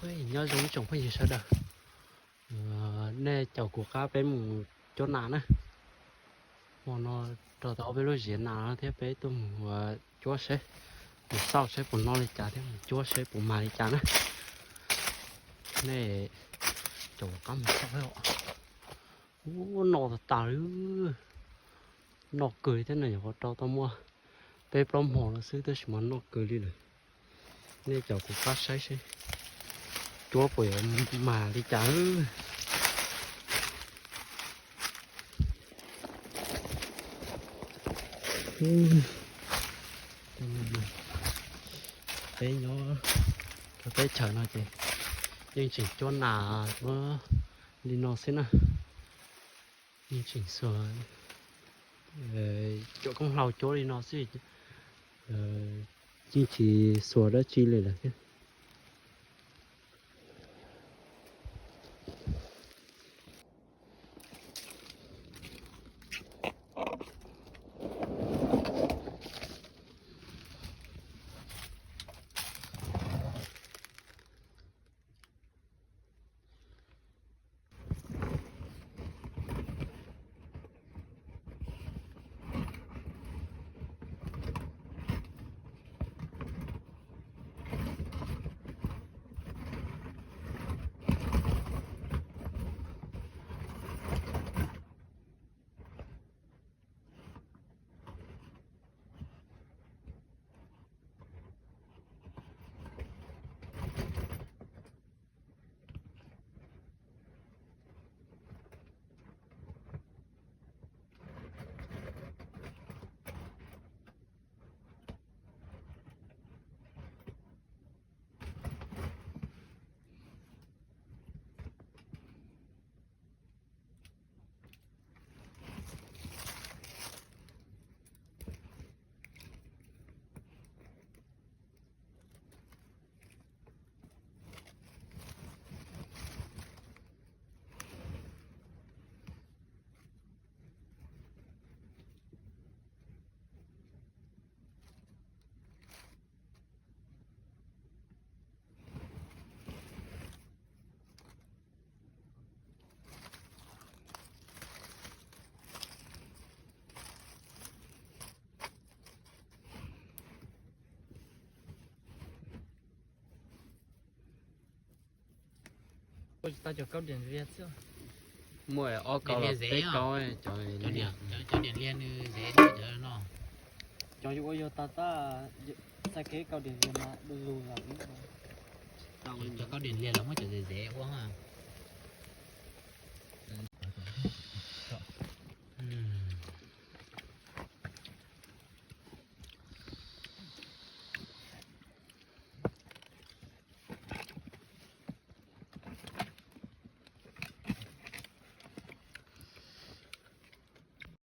Nyob zoo ib tsoom phooj ywg sawv daws, nej caum kuv qab peb mus cuab nas na. Hmo no rau tau ob peb lub ziav nas no thiab peb tuaj mus cuab seb, mus xauj seb puas noj li cas thiab mus cuab seb puas mag li cas na. Nej caum kuv qab mus xauj os. Ub, noj tas tas li, noj kawg li thiab no, nyuam qhuav rau tau muaj peb plaub hmo no xwb tab sis mas noj kawg li lawm. Nej caum kuv qab saib seb cuab puas yuav mag li cas. Peb nyob rau teb chaws no ces yeej tseem cuab nas cuab li no xwb na, yeej tseem xuas cov koob hlau cuab li no xwb, yeej tsis xuas dab tsi li lawm thiab. Tsis tau cov kaub diam liag xwb. Muaj ob kaub los peb kaub, cov diam liag nws zev cov no. Cov yuav ua yog tas tab, txais kev kaub diam liag mas du lug lawm. Cov kaub diam liag los muab cov zev zev ua.